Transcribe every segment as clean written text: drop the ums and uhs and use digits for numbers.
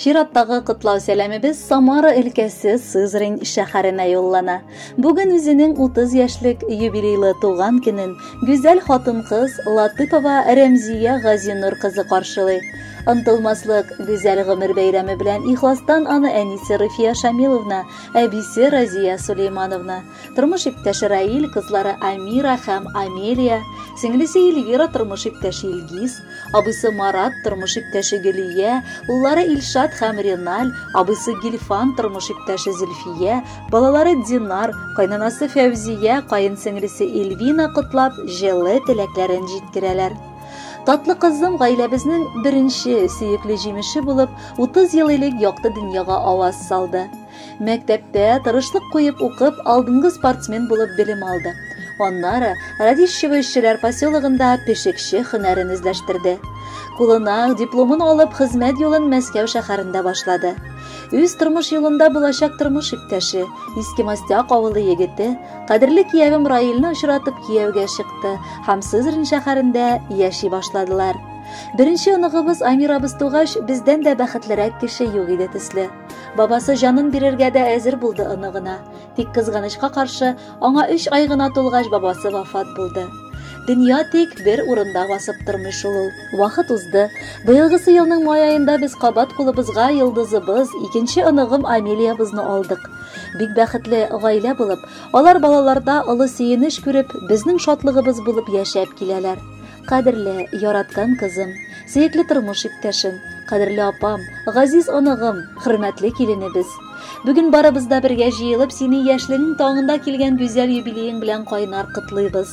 Чираттагы котлау сәламебез Самара өлкәсе Сызрань шәһәренә юллана. Бүген үзенең 30 яшьлек юбилейлы туган көнен гүзәл хатын-кыз Латыпова Рәмзия Газинур кызы каршылый. Онтылмаслык гүзәл гомер бәйрәме белән ихластан аны әнисе Руфия Шамиловна, әбисе Разия Сулеймановна, тормыш иптәше Раил, кызлары Амира һәм Амелия, сеңлесе Эльвира, тормыш иптәше Илгиз, абыйсы Марат, тормыш иптәше Гөлия, уллары Илшат һәм Реналь, абыйсы Гильфан, тормыш иптәше Зөлфия, балалары Динар, кайнанасы Фәүзия, каен сеңлесе Эльвина котлап, җылы теләкләрен җиткерәләр. Татлы кызым гаиләбезнең беренче сөекле җимеше булып, 30 ел элек якты дөньяга аваз салды. Мәктәптә тырышлык куеп укып, алдынгы спортсмен булып белем алды. Аннары Радищево эшчеләр поселогында пешекче һөнәрен үзләштерде. Кулына дипломын алып, хезмәт юлын Мәскәү шәһәрендә башлады. Үз тормыш юлында булачак тормыш иптәше, Иске Мостяк авылы егете, Кадерле киявем Раилне очратып кияүгә чыкты һәм Сызрань шәһәрендә яши башладылар. Беренче оныгыбыз Амирабыз тугач, бездән дә бәхетлерәк кеше юк иде төсле. Бабасы җанын бирергә дә әзер булды оныгына. Тик кызганычка каршы, аңа өч ай гына тулгач бабасы вафат булды. Дөнья тик бер урында басып тормый шул ул. Вакыт узды. Быелгысы елның май аенда без кабат кулыбызга йолдызыбыз, икенче оныгым Амелиябызны алдык. Бик бәхетле гаилә булып, алар балаларда олы сөенеч күреп, безнең шатлыгыбыз булып яшәп киләләр. Кадерле, яраткан кызым, сөекле тормыш иптәшем, кадерле апам, газиз оныгым, хөрмәтле киленебез. Бүген барыбыз да бергә җыелып, сине яшьлегең таңында килгән гүзәл юбилеең белән кайнар котлыйбыз.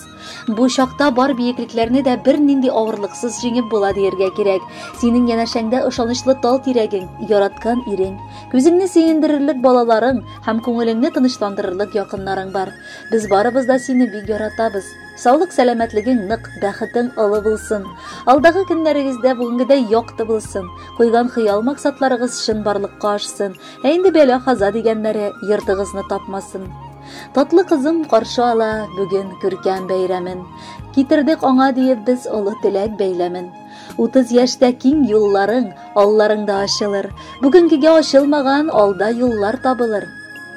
Бу чакта бар биеклекләрне дә бернинди авырлыксыз җиңеп була дияргә кирәк. Синең янәшәңдә ышанычлы тал тирәгең, яраткан ирең, күзеңне сөендерерлек балаларың һәм күңелеңне тынычландырырлык якыннарың бар. Без барыбыз да сине бик яратабыз. Саулык, сәламәтлегең нык, бәхетең олы булсын. Алдагы көннәрегездә бүгенгедәй якты булсын. Куйган хыял максатларыгыз чынбарлыкка ашсын. Ә инде бәла-каза дигәннәре йортыгызны тапмасын. Татлы кызым каршы ала бүген күркәм бәйрәмен. Китердек аңа диеп без олы теләк бәйләмен. 30 яшьтә киң юлларың алларыңда ачылыр. Бүгенгегә ачылмаган алда юллар табылыр.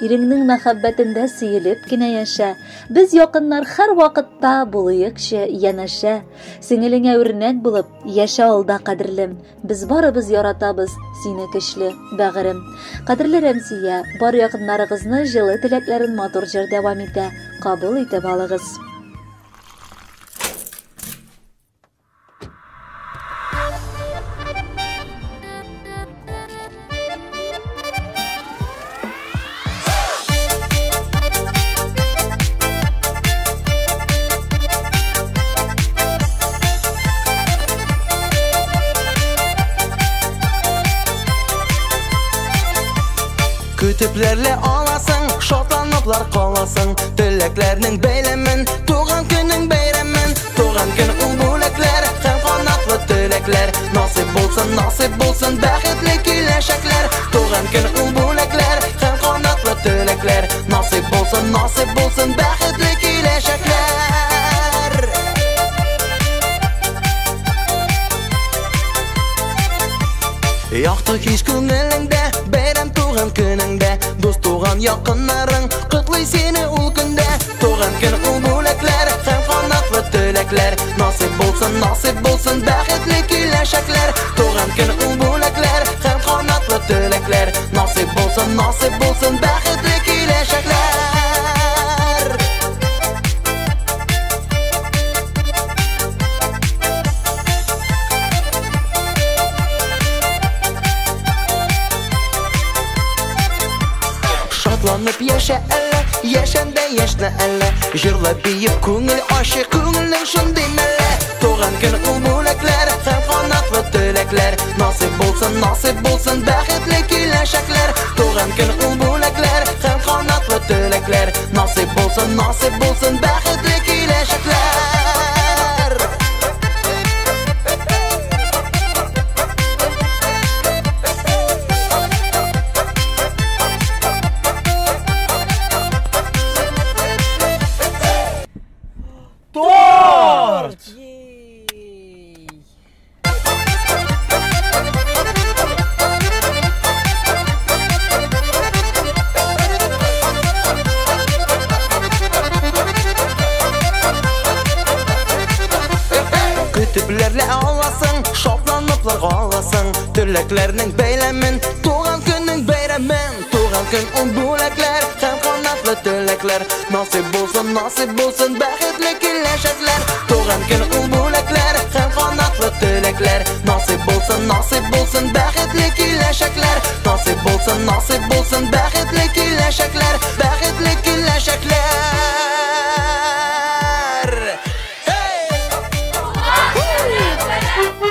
Иреңнең мәхәббәтендә сөелеп кенә яшә. Без якыннар һәр вакытта булыйкчы янәшә. Сеңелеңә үрнәк булып яшә алда, кадерлем. Без барыбыз яратабыз сине көчле, бәгырем. Кадерле Рәмзия, бар якыннарыгызны җылы теләкләрен матур җыр дәвам итә. Кабул итеп алыгыз. Көтепләрле аласың, шатланыплар каласың. Теләкләрнең бәйләмен, туган көнең бәйрәмен. Туган көн ул бүләкләр һәм канатлы теләкләр. Насыйп булсын, насыйп булсын бәхетле киләчәкләр. Туган көн ул бүләкләр һәм канатлы теләкләр. Насыйп булсын, насыйп булсын бәхетле киләчәкләр. Якты хис күңелеңдә, бәйрәм туган көнеңдә. Дус туган якыннарың котлый сине ул көндә. Туган көн ул бүләкләр һәм канатлы теләкләр. Насыйп булсын, насыйп булсын бәхетле киләчәкләр. Туган көн ул бүләкләр һәм канатлы теләкләр. Насыйп булсын, насыйп булсын бәхетле киләчәкләр. Шатланып яшә әллә, яшәндә яшьнә әллә. Җырлап биеп күңел ачык, күңелнең шундый мәллә. Туган көн ул бүләкләр һәм канатлы теләкләр. Насыйп булсын, насыйп булсын бәхетле киләчәкләр. Туган көн ул бүләкләр һәм канатлы теләкләр. Насыйп булсын, насыйп булсын бәхетле киләчәкләр. Торт! Әйтә аласың, шатланыплар аласың. Теләкләрнең бәйләмен, туган көннең бәйрәмен. Туган көн ул бүләкләр һәм канатлы теләкләр. Насыйп булсын, насыйп булсын бәхетле киләчәкләр. Туган көн ул бүләкләр һәм канатлы теләкләр. Насыйп булсын, насыйп булсын бәхетле киләчәкләр. Насыйп булсын, насыйп булсын бәхетле киләчәкләр. Бәхетле киләчәкләр. Hey!